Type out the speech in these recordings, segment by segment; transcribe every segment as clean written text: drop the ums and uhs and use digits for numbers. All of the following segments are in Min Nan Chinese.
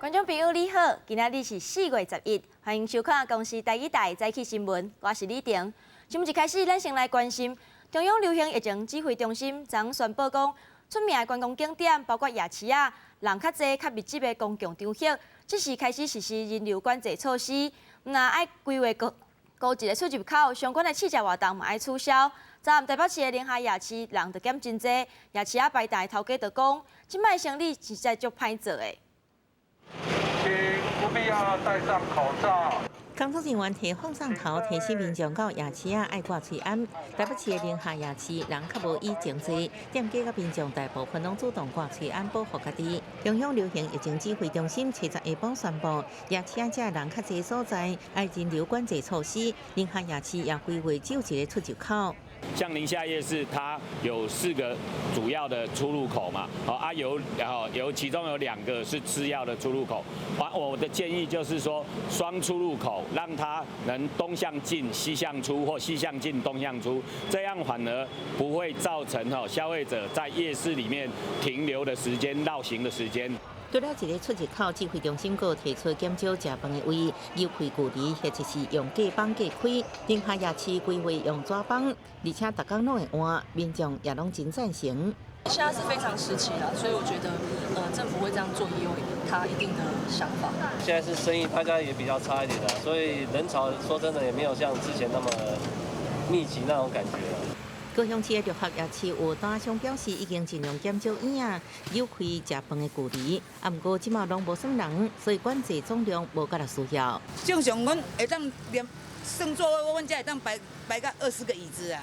觀眾朋友你好，今仔日是4月11，歡迎收看公視台語台早起新聞，我是李婷。新聞一開始，咱先來關心中央流行疫情指揮中心昨昏宣布講，出名的觀光景點包括夜市仔，人較濟、較密集的公共場合，這時開始實施人流管制措施。毋但愛規劃高高一个出入口，相關的試食活動嘛愛取消。昨暗台北市的寧夏夜市人就減真濟，夜市仔擺檔的頭家就講，這擺生意實在足歹做的。請務必要戴上口罩。工作人員提放送頭提醒民眾到夜市仔愛掛喙罨。台北市的寧夏夜市人較無以前濟，店家佮民眾大部分攏主動掛喙罨保護家己。中央流行疫情指揮中心初十下晡宣布，夜市仔遮人較濟所在，愛人流管制措施。寧夏夜市也規劃只有一个出入口。像寧夏夜市，它有四個主要的出入口嘛，好啊有，然後有其中有兩個是次要的出入口。啊，我的建議就是說，雙出入口，讓它能東向進、西向出，或西向進、東向出，這樣反而不會造成消費者在夜市裡面停留的時間、繞行的時間。除了一个出入口，指揮中心閣提出減少食飯的位，留開距離，或者是用隔板隔開。寧夏夜市規劃用紙板，而且逐工攏會換，民眾也攏真贊成。現在是非常時期啦，所以我覺得，政府會這樣做也有他一定的想法。現在是生意大家也比較差一點啦，所以人潮說真的也沒有像之前那麼密集那種感覺。高雄市的六合夜市有攤商表示，已經盡量減少椅仔，留開食飯的距離。啊，毋過這馬攏無啥人，所以管制總量無閣來需要。正常阮會當連算座位，阮才會當擺擺到20個椅子啊。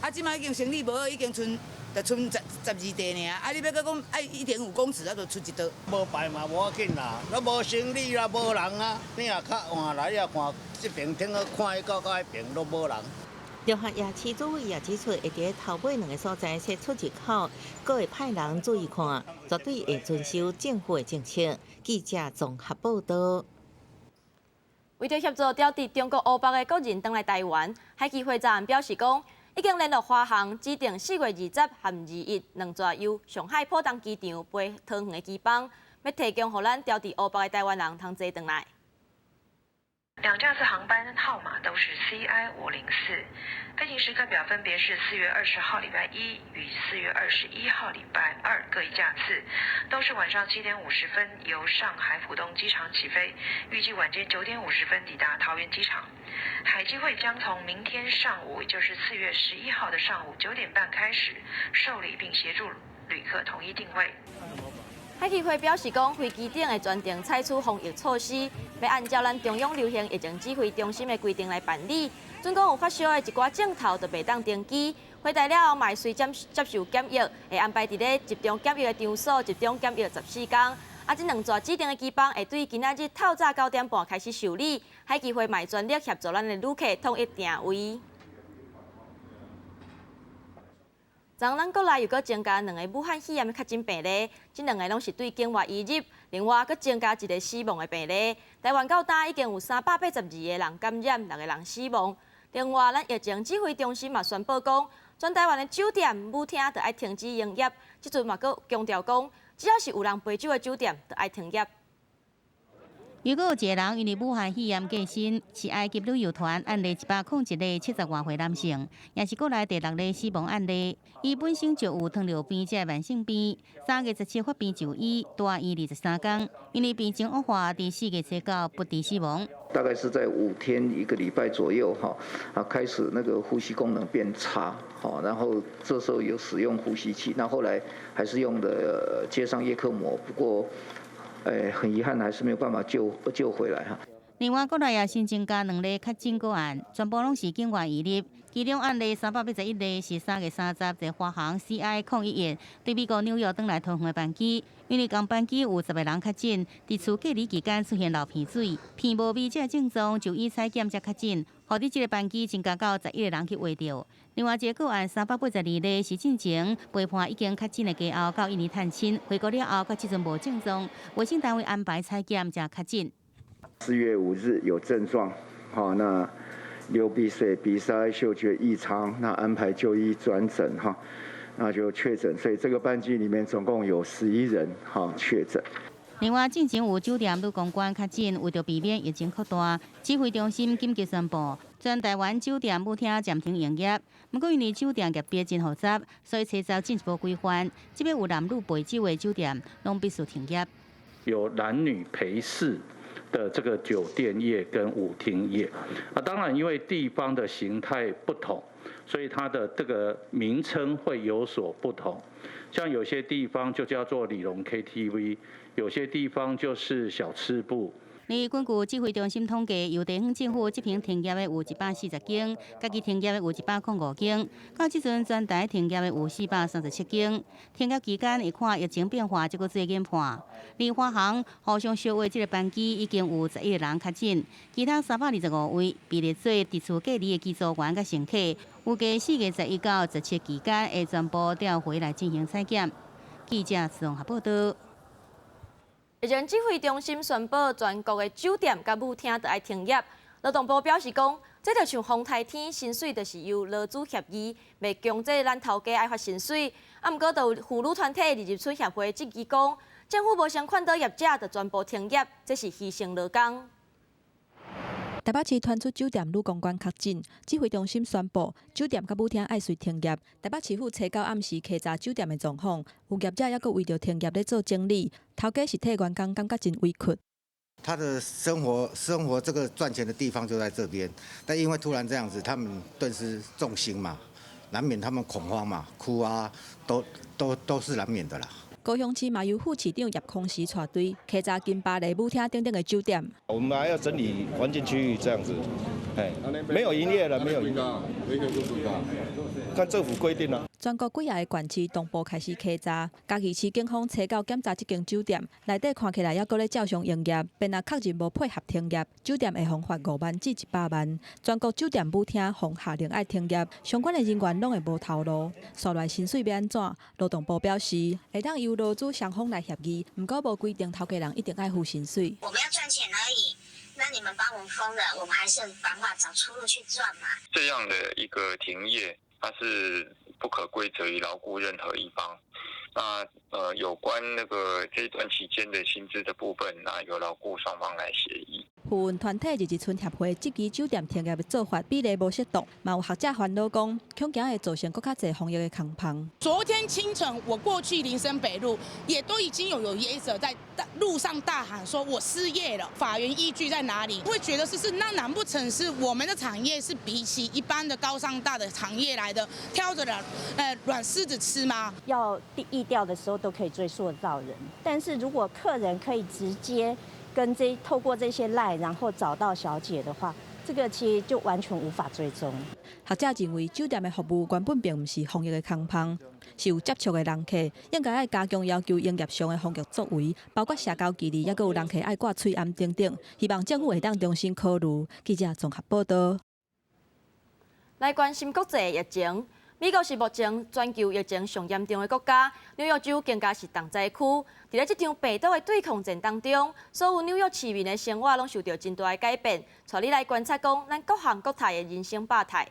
啊，這馬已經生意無好，已經賰就賰十十二塊爾。啊，你欲閣講愛1.5公尺，啊，就出一桌。無擺嘛無要緊啦，攏無生意啦，無人啊。你若較換來啊，看這邊聽個看彼到到彼邊攏無人。六合夜市主委也指出，會佇頭尾兩个所在設出入口，閣會派人注意看，絕對會遵守政府的政策。記者綜合報道。為著協助調佇中國湖北的國人轉來台灣，海基會昨暗表示講，已經聯絡華航，指定4月20和21兩逝由上海浦東機場飛桃園的機班，欲提供予咱調佇湖北的台灣人通坐轉來。兩架次航班號碼都是 CI 504，飛行時刻表分別是4月20號禮拜一與4月21號禮拜二各一架次，都是晚上7點50分由上海浦東機場起飛，預計晚間9點50分抵達桃園機場。海基會將從明天上午，也就是4月11號的上午9點半開始受理並協助旅客統一訂位。海基會表示講，飛機頂會全程採取防疫措施，欲按照咱中央流行疫情指揮中心的規定來辦理。準講有發燒的一寡症頭就袂當登機，回台了後嘛會隨接接受檢疫，會安排佇咧集中檢疫的場所集中檢疫14天。啊，這兩逝指定的機班會對今仔日透早9點半開始受理。海基會嘛會全力協助咱的旅客統一訂位。昨咱國內又閣增加兩个武漢肺炎的確診病例，這兩个攏是對境外移入，另外閣增加一个死亡的病例。台灣到今已經有382個人感染，六个人死亡。另外，咱疫情指揮中心嘛宣布講，全台灣的酒店、舞廳都愛停止營業。這陣嘛閣強調講，只要是有人陪酒的酒店，就愛停業。又閣有一个人因為武漢肺炎過身，是埃及旅遊團案例101个70外歲男性，也是國內第六例死亡案例。伊本身就有糖尿病這个慢性病，3月17發病就醫，住院23天，因為病情惡化，佇4月初九不治死亡。大概是在5天一個禮拜左右，哈，啊，開始那個呼吸功能變差，好，然後這時候有使用呼吸器，那後來還是用的接上葉克膜，不過，很遺憾，還是沒有辦法救回來哈。另外，國內也新增加兩例確診個案，全部攏是境外移入。其中案例381例是3月30在華航 CI 011對美國紐約轉來桃園的班機，因為仝班機有10個人確診，佇厝隔離期間出現流鼻水、鼻無味這个症狀，就醫採檢才確診，予佇這个班機增加到11個人去秽著。另外一个個案382例是進前陪伴已經確診的家後到印尼探親，回國了後，到這陣無症狀，衛生單位安排採檢才確診。 4月5日有症狀，好，那流鼻水、鼻塞、嗅覺異常，那安排就醫轉診哈，那就確診，所以這個班機裡面總共有11人哈確診。另外，進前有酒店女公關確診，為著避免疫情擴大，指揮中心緊急宣布，全台灣酒店舞廳暫停營業。毋過因為酒店業別真複雜，所以提早進一步規範，這擺有男女陪酒的酒店攏必須停業。有男女陪侍的這個酒店業跟舞廳業，啊，當然因為地方的形態不同，所以它的這個名稱會有所不同。像有些地方就叫做里龍 KTV，有些地方就是小吃部。而根據指揮中心統計，由地方政府執行停業的有140間，家己停業的有105間。到這陣全台停業的有437間。停業期間會看疫情變化，才閣做研判。而華航互相相約這個班機已經有11個人確診，其他325位被列做佇厝隔離的機組員佮乘客，預計4月11到17期間會全部調回來進行採檢。記者綜合報道。疫情指揮中心宣布，全國的酒店佮舞廳都愛停業。勞動部表示講，這就像風颱天，薪水就是由勞資協議，袂強制咱頭家愛發薪水。啊，毋過就有婦女團體二入村協會質疑講，政府無先勸導業者，就全部停業，這是犧牲勞工。台北市傳出酒店女公關確診，指揮中心宣布酒店佮舞廳愛隨停業。台北市府初九暗時稽查酒店的狀況，有業者猶閣為著停業咧做整理，頭家是替員工感覺真委屈。他的生活這個賺錢的地方就在這邊，但因為突然這樣子，他們頓時重心嘛，難免他們恐慌嘛，哭啊，都是難免的啦。高雄市嘛由副市長葉匡時帶隊稽查金巴黎舞廳等等的酒店。我們還要整理環境區域，這樣子，哎，沒有營業了，沒有營業，看政府規定啦。全國幾仔個縣市同步開始稽查，嘉義市警方初九檢查這間酒店，內底看起來猶閣咧照常營業，便若確認無配合停業，酒店會予罰5萬至100萬。全國酒店舞廳予下令愛停業，相關的人員攏會無頭路。紲來薪水欲按怎？勞動部表示，會當由勞資雙方來協議，毋過無規定頭家人一定愛付薪水。我們要賺錢而已，那你們把我們封了，我們還是有辦法找出路去賺嘛。這樣的一個停業，它是不可歸責於勞雇任何一方。那有關那個這段期間的薪資的部分，那由勞雇雙方來協議。婦運團體日日村協會質疑酒店停業的做法比例無適當，嘛有學者煩惱講，恐驚會造成閣較濟防疫的空縫。昨天清晨我過去林森北路，也都已經有業者在路上大喊說：我失業了。法源依據在哪裡？會覺得是那難不成是我們的產業是比起一般的高商大的產業來的挑着軟柿子吃嗎？要疫調的時候都可以追溯到人，但是如果客人可以直接跟這透過這些 LINE，然後找到小姐的話，這個其實就完全無法追蹤。學者認為酒店的服務原本並毋是防疫的空縫，是有接觸的人客，應該愛加強要求營業上的防疫作為，包括社交距離，猶閣有人客愛掛喙罨等等。希望政府會當重新考慮。記者綜合報道。來關心國際疫情。美國是目前全球疫情上嚴重的國家，紐約州更加是重災區。佇咧這場病毒的對抗戰當中，所有紐約市民的生活攏受著真大的改變。帶你來觀察講，咱各行各態的人生百態。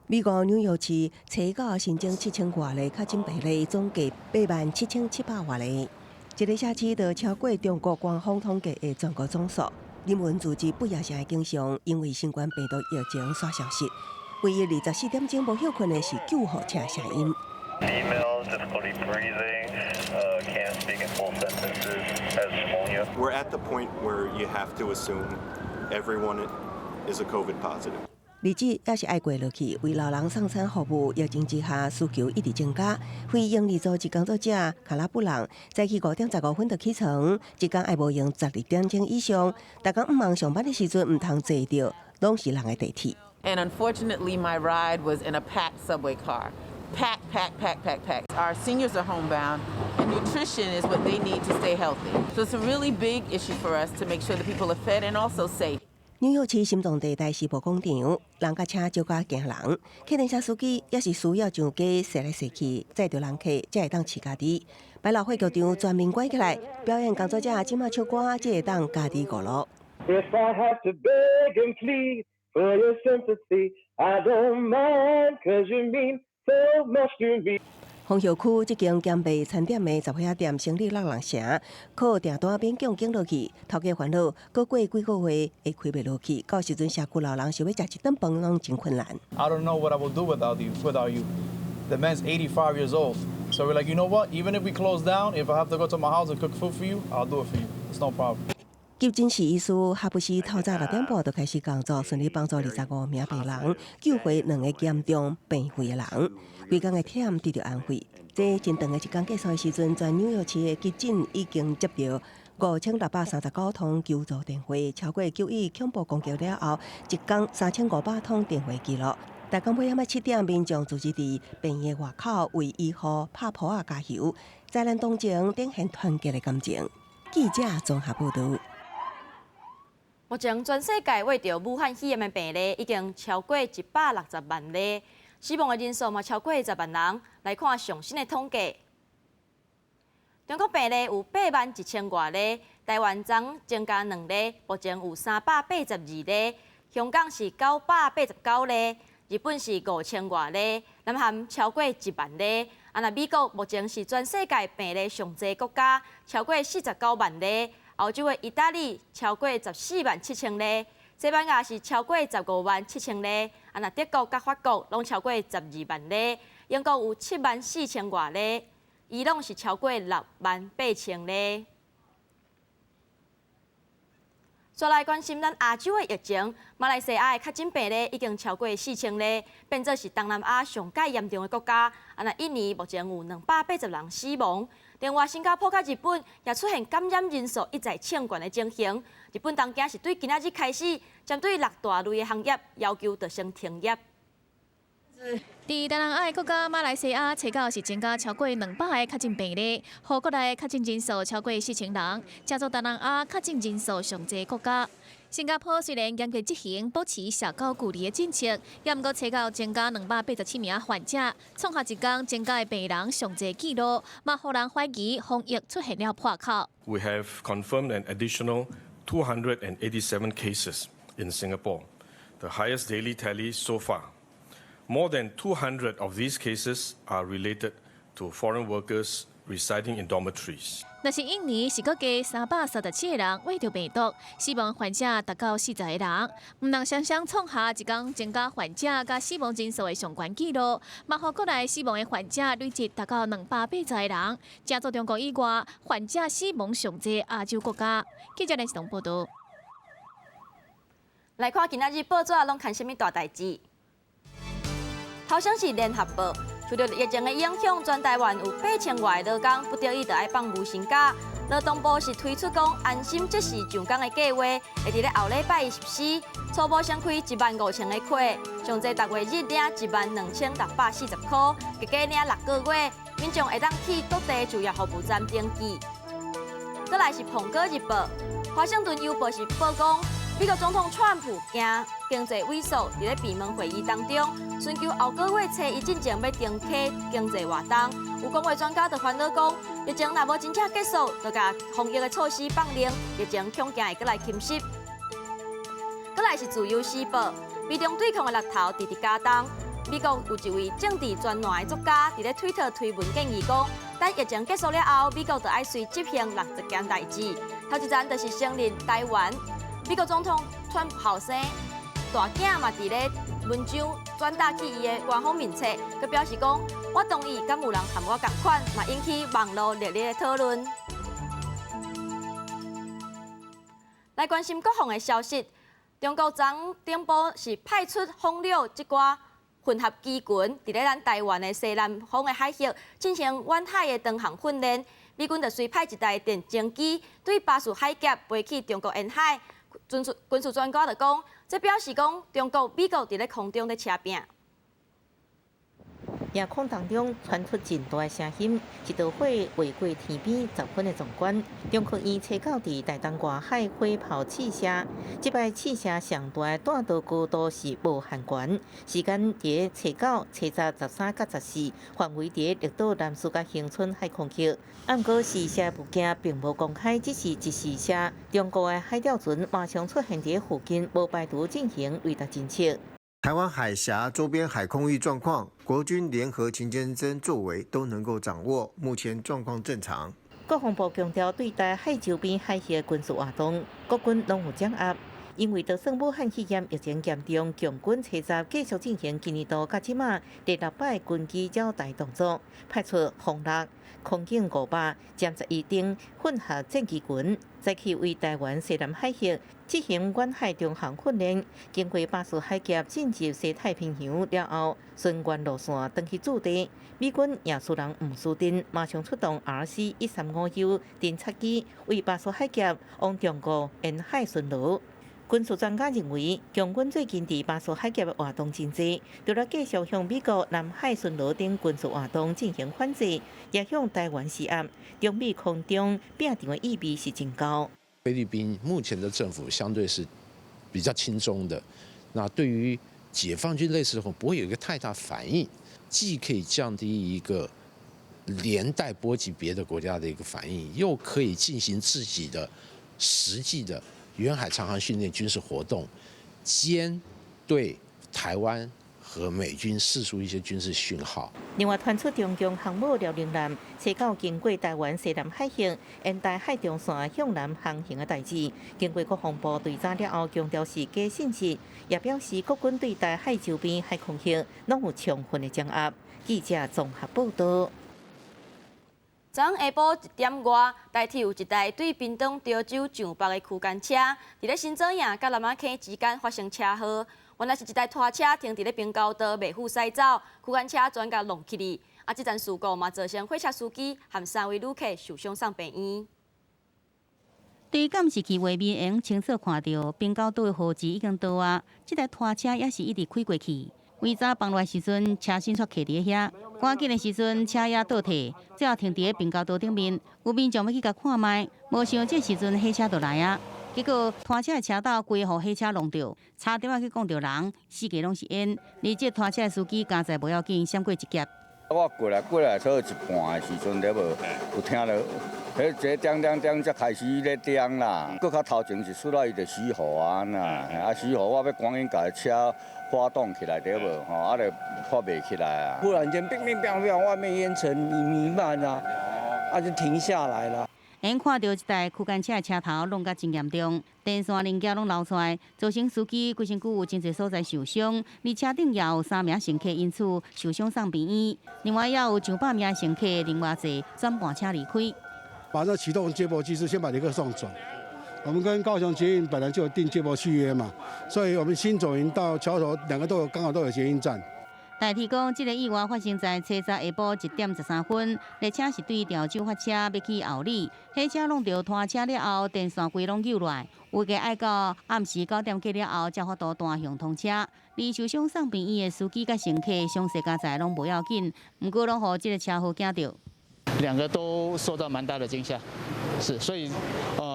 美國紐約市初九新增7000外例確診病例，總計87,700外例。一个社區就超過中國官方統計的全國總數。人們住佇不夜城的景象，因為新冠病毒疫情煞消失。唯一24點鐘無歇睏的是救護車聲音。 Female, difficulty breathing, can't speak in full sentences, has pneumonia. We're at the point where you have to assume everyone is a COVID positive. 日子也是愛過落去，為老人送餐服務，疫情之下需求一直增加。非營利組織工作者卡拉布朗早起5點15分就起床，一工愛無閒12點鐘以上。逐工毋忙上班的時陣，毋通坐著攏是人的地鐵。 And unfortunately, my ride was in a packed subway car. Packed, packed, packed, packed, packed. Our seniors are homebound, and nutrition is what they need to stay healthy. So it's a really big issue for us to make sure that people are fed and also safe. 紐約市心臟地帶時報廣場，人佮車少甲驚人，計程車司機也是需要上街踅來踅去，載著人客才會當飼家己。百老匯劇場全面關起來，表演工作者這馬唱歌才會當家己娛樂。 If I have to beg and plead for your sympathy, I don't mind, 'cause you mean so much to me. 豐後區這間兼賣餐點的雜貨店生意6人城，靠訂單勉強經落去，頭家煩惱，閣過幾個月會開袂落去，到時陣社區老人想欲食一頓飯攏真困難。 I don't know what I will do without you. Without you, the man's 85 years old. So we're like, you know what? Even if we close down, if I have to go to my house and cook food for you, I'll do it for you. It's no problem. 急診室醫師哈布斯透早6點半就開始工作，順利幫助25名病人救回兩個嚴重病危的人。規工的忝得著安慰。這真長的一工結束的時陣，全紐約市的急診已經接著5639通求助電話，超過9·11恐怖攻擊了後，一工3500通電話紀錄。逐工尾仔7點，民眾聚集佇病院外口為醫護拍噗仔加油，災難當中展現團結的感情。記者綜合報導。目前全世界秽著武漢肺炎的病例已經超過160萬例，死亡的人數嘛超過10萬人。來看上新的統計，中國病例有8萬1千外例，台灣昨增加2例，目前有382例，香港是989例，日本是5000外例，南韓超過1萬例。啊，若美國目前是全世界病例上濟國家，超過49萬例。歐洲的義大利超過14萬7千例，西班牙是超過15萬7千例，啊，若德國佮法國攏超過12萬例，英國有7萬4千外例，伊朗是超過6萬8千例。再來關心咱亞洲的疫情，馬來西亞的確診病例已經超過4000例，變做是東南亞上蓋嚴重的國家。啊，若印尼目前有280人死亡。另外，新加坡佮日本也出現感染人數一再衝懸的情形。日本東京是對今仔日開始，針對六大類的行業要求著先停業。佇東南亞國家馬來西亞，初九是增加超過200個確診病例，予國內確診人數超過4000人，成做東南亞確診人數上濟國家。新加坡雖然嚴格執行保持社交距離的政策，也毋過初九增加287名患者，創下一工增加的病人上濟紀錄，嘛予人懷疑防疫出現了破口。 We have confirmed an additional 287 cases in Singapore, the highest daily tally so far. More than 200 of these cases are related to foreign workers residing in dormitories. 若是印尼是閣加337個人秽著病毒，死亡患者達到40個人，毋但雙雙創下一工增加患者佮死亡人數的上懸紀錄，嘛予國內死亡的患者累計達到280個人，成做中國以外患者死亡上濟亞洲國家。記者連續報導。來看今仔日報紙攏刊啥物大代誌？頭先是聯合報，受著疫情的影響，全台灣有8000外個勞工不得已著愛放無薪假。勞動部是推出講安心即時上崗的計劃，會佇咧後禮拜實施，初步先開1萬5千個缺，上濟逐月日領1萬2640箍，加減領6個月，民眾會當去各地就業服務站登記。閣來是《蘋果日報》，華盛頓郵報是報講，美國總統川普驚經濟萎縮，佇咧閉門會議當中，尋求後個月初一進前欲重啟經濟活動。有公衛專家就煩惱講，疫情若無真正結束，就共防疫的措施放寬，疫情恐驚會閣來侵襲。閣來是自由時報，美中對抗的獵頭直直加重。美國有一位政治專欄的作家，佇咧推特推文建議講，等疫情結束了後，美國就愛隨執行60件代誌。頭一層就是承認台灣。美國總統川普後生大囝嘛，佇咧文章轉達去伊的官方面冊，閣表示講，我同意，敢有人和我仝款，嘛引起網路熱烈的討論。來關心國防的消息，中國昨頂晡是派出風柳這寡混合機群，佇咧咱台灣的西南方的海域進行遠海的長航訓練。美軍就隨派一台戰爭機對巴士海峽飛去中國沿海。軍事軍事專家就講，這表示講中國、美國佇咧空中咧車拚。夜空當中傳出真大的聲音，一道火劃過天邊，十分的壯觀。中科院初九佇台東外海火炮試射，這擺試射上大的彈道高度是無限懸，時間佇初九、初十、13佮14，範圍佇綠島南勢佮恆春海空域。毋過試射物件並無公開，只是一試射，中國的海釣船馬上出現佇附近，無排除進行雷達偵測。台灣海峽周邊海空域狀況，國軍聯合勤監偵作為都能夠掌握，目前狀況正常。國防部強調，對台海周邊海域軍事活動，國軍攏有掌握。因為就算武漢肺炎疫情嚴重，共軍初十繼續進行今年度到這馬第六擺軍機繞台動作，派出轟六、空警500、殲11等混合戰機群，再去為台灣西南海域執行遠海中航訓練。經過巴士海峽進入西太平洋了後，循原路線轉去駐地。美軍也輸人毋輸陣，馬上出動 RC 135 U 偵察機，為巴士海峽往中國沿海巡邏。軍事專家認為，共軍最近佇巴士海峽的活動真濟，除了繼續向美國南海巡邏等軍事活動進行反制，也向台灣施壓。中美空中拚場的意味是真高。菲律賓目前的政府相對是比較親中的，那對於解放軍類似的話，不會有一個太大反應，既可以降低一個連帶波及別的國家的一個反應，又可以進行自己的實際的遠海長航訓練軍事活動，兼對台灣和美軍釋出一些軍事訊號。另外，傳出中共航母遼寧艦初九經過台灣西南海域，沿台海中線向南航行的代誌，經過國防部追查了後，強調是假信息，也表示國軍對台海周邊海空域攏有充分的掌握。記者綜合報道。昨昏下晡1點外，台鐵有一台對屏東潮州上北的區間車，佇咧新左營佮南仔坑之間發生車禍。原來是一台拖車停佇咧平交道，袂赴駛走，區間車轉共挵起去。啊，這場事故嘛造成貨車司機和三位旅客受傷送病院。對監視器畫面，會清楚看著平交道的號誌已經倒啊，這台拖車也是一直開過去。尾早放落來時陣，車身煞徛佇遐。趕緊的時陣，車也倒退，最後停佇咧平交道頂面。有民眾欲去共看覓，無想這時陣貨車就來啊！結果拖車的車斗規予貨車挵著，差點仔去摃著人，四界攏是煙。而這拖車的司機佳哉無要緊，閃過一劫。我過來過來，差一半的時陣對無？有聽著，彼這點點點才開始咧點啦。閣較頭前是出來伊就死火啊啦，啊死火，我欲趕緊共車發動起來對無？吼，啊就發袂起來啊。忽然間，乒乒乓乓，外面煙塵彌漫啊，啊就停下來了。𪜶看著這台區間車的車頭弄甲真嚴重，電線零件攏流出來，造成司機規身軀有真濟所在受傷，而車頂也有三名乘客因此受傷送病院，另外也有上百名乘客另外坐轉盤車離開。馬上啟動接駁機制，先把旅客送走。我們跟高雄捷運本來就有訂接駁續約嘛，所以我們新左營到橋頭兩個都有剛好都有捷運站。台鐵講，這個意外發生在初十下晡1點13分，列車是對潮州發車，欲去后里，火車挵著拖車了後，電線規攏扭落來，預計愛到暗時9點過了後，才有法度單向通車。而受傷送病院的司機佮乘客，傷勢佳哉攏無要緊，毋過攏予這個車禍驚著。兩個都受到蠻大的驚嚇，是，所以，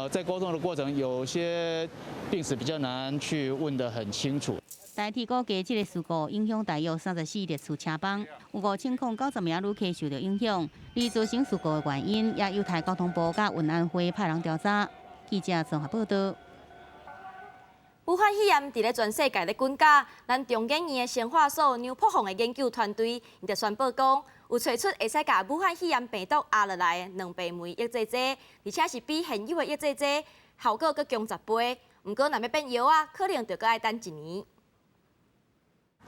在溝通的過程，有些病史比較難去問得很清楚。台鐵估計，這個事故影響大約34列次車班，有5090名旅客受著影響。而造成事故的原因，也有待交通部佮運安會派人調查。記者綜合報道。武漢肺炎佇咧全世界咧滾價，咱中研院的生化所牛柏鳳的研究團隊，𪜶就宣布講，有揣出會使共武漢肺炎病毒壓落來的蛋白酶抑制劑，而且是比現有的抑制劑效果閣強10倍。毋過，若欲變藥仔，可能就閣愛等一年。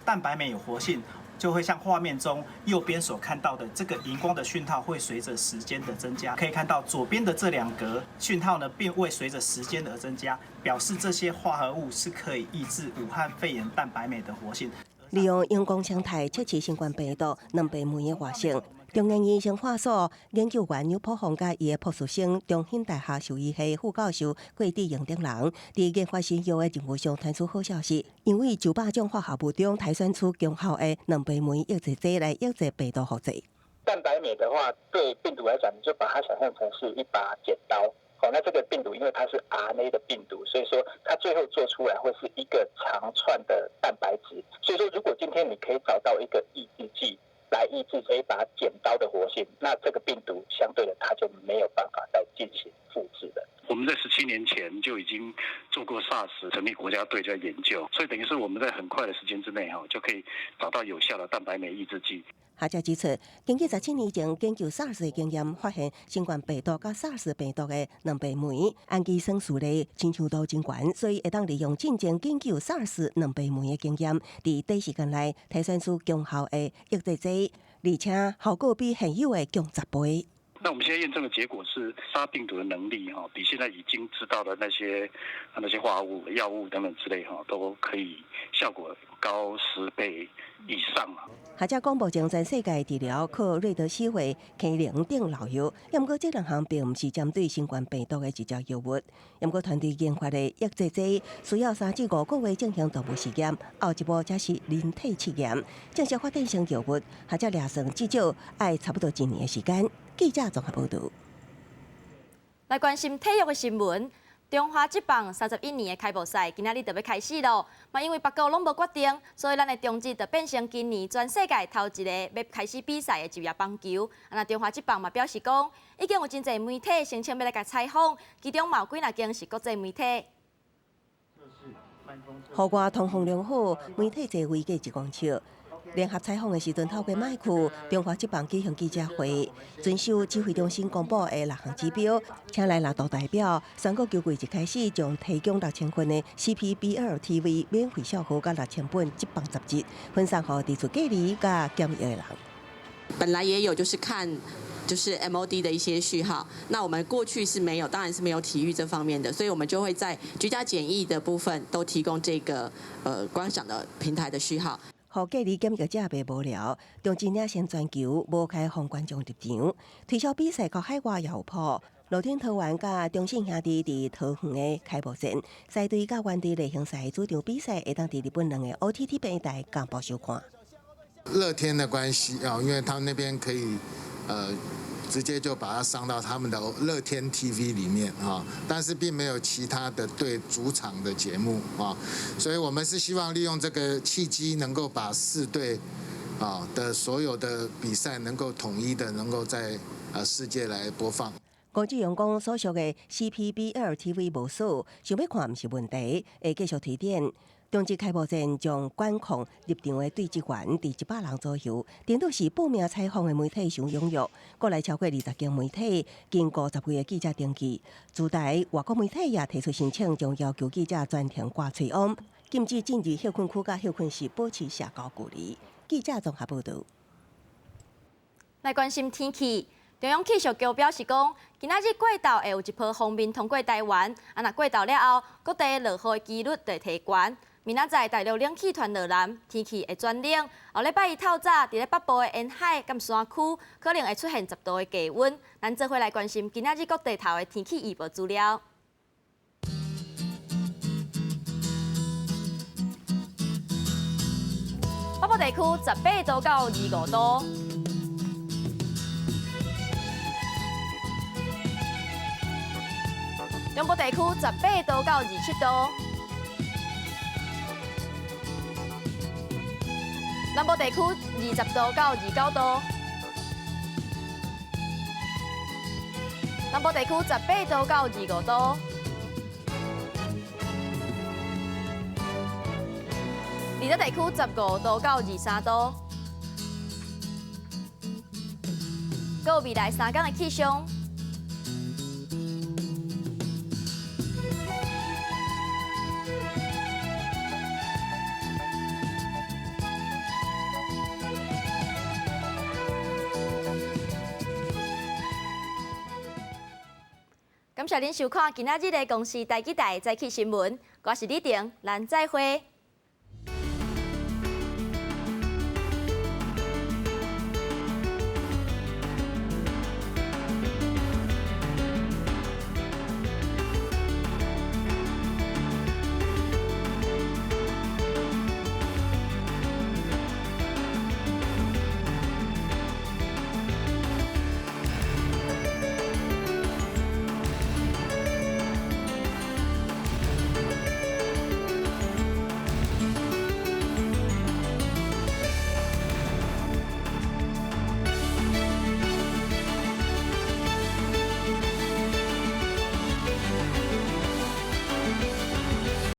蛋白酶有活性，就會像畫面中右邊所看到的這個熒光的訊號會隨着時間的增加。可以看到左邊的這兩格訊號呢，並未隨着時間而增加，表示這些化合物是可以抑制武漢肺炎蛋白酶的活性。利用熒光形態測試新冠病毒蛋白酶的活性。中研院生化所研究員牛柏鳳佮伊的博士生，中興大學獸醫系副教授郭志榮等人，佇研發新藥的任務上傳出好消息，𪜶對上百種化合物中篩選出強效的蛋白酶抑制劑來抑制病毒複製。蛋白酶的話，對病毒來講，你就把它想象成是一把剪刀。好，那這個病毒因為它是 RNA 的病毒，所以說它最後做出來會是一個長串的蛋白質。所以說，如果今天你可以找到一個抑制劑，來抑制這一把剪刀的活性，那這個病毒相對的它就沒有辦法再進行複製了。我我們在17年前就已經做過 SARS 成立國家隊在研究，所以等於是我們在很快的時間之內，哈，就可以找到有效的蛋白酶抑制劑。學者指出，根據17年前研究 SARS 的經驗，發現新冠病毒佮 SARS 病毒的蛋白酶氨基酸序列親像度真懸，所以會當利用進前研究 SARS 蛋白酶的經驗，佇短時間內提選出強效的抑制劑，而且效果比現有的強10倍。那我們現在驗證的結果是殺病毒的能力，哈，比現在已經知道的那些化合物、藥物等等之類，哈，都可以效果高10倍以上啊。學者講，目前全世界治療靠瑞德西韋、墾靈等老藥，毋過這兩項並毋是針對新冠病毒的直接藥物。毋過團隊研發的抑制劑需要3至5個月進行動物實驗，後一步才是人體試驗。正式發展成藥物，學者量算至少愛差不多一年的時間。記者綜合報導。來關心體育的新聞，中華職棒31年的開幕賽今仔日就欲開始囉。嘛，因為別國攏無決定，所以咱的中職就變成今年全世界頭一個欲開始比賽的職業棒球。啊，那中華職棒嘛表示講，已經有真濟媒體申請欲來共採訪，其中嘛有幾若間是國際媒體。戶外通風良好，媒體座位隔一公尺。聯合採訪的時陣，透過麥克，中華職棒舉行記者會，遵守指揮中心公布的六項指標，請來六度代表宣告球季一開始將提供6000份的 CPBL TV 免費售予佮6000本職棒雜誌，分送予佇厝隔離佮檢疫的人。本來也有，就是看就是 MOD 的一些序號，那我們過去是沒有，當然是沒有體育這方面的，所以我們就會在居家檢疫的部分都提供這個觀賞的平台的序號。予隔離檢疫者袂無聊，中職領先全球無開放觀眾入場，推銷比賽到海外也有譜。樂天桃園佮中信兄弟佇桃園的開幕戰，獅隊佮猿隊例行賽主場比賽會當佇日本兩個 OTT 平台同步收看。樂天的關係啊，因為他們那邊可以直接就把它上到他們的樂天 TV 裡面啊，但是並沒有其他的對主場的節目啊，所以我們是希望利用這個契機，能夠把四隊啊的所有的比賽能夠統一的能夠在世界來播放。郭志榮講，所屬的 CPBL TV 無鎖，想欲看毋是問題，會繼續推展。中職開幕戰將管控入場的對職員佇100人左右，頂拄是報名採訪的媒體上踴躍，國內超過20間媒體，經過10幾个記者登記，駐台外國媒體也提出申請，將要求記者全程掛喙罨，禁止進入歇睏區佮歇睏室，保持社交距離。記者綜合報導。來關心天氣。中央氣象局表示講，今仔日過晝會有一波鋒面通過台灣，啊，若過晝了後，各地落雨的幾率就會提懸。明仔載大陸冷氣團落南，天氣會轉冷。後禮拜一透早，佇咧北部的沿海佮山區，可能會出現10度的低溫。咱做伙來關心今仔日各地頭的天氣預報資料。北部地區18度到25度。中部地區18度到27度，南部地區20度到29度，南部地區18度到25度，二十地區15度到23度，閣有未來3工的氣象。感謝恁收看今仔日的公視台語台早起新聞，我是李婷，咱再會。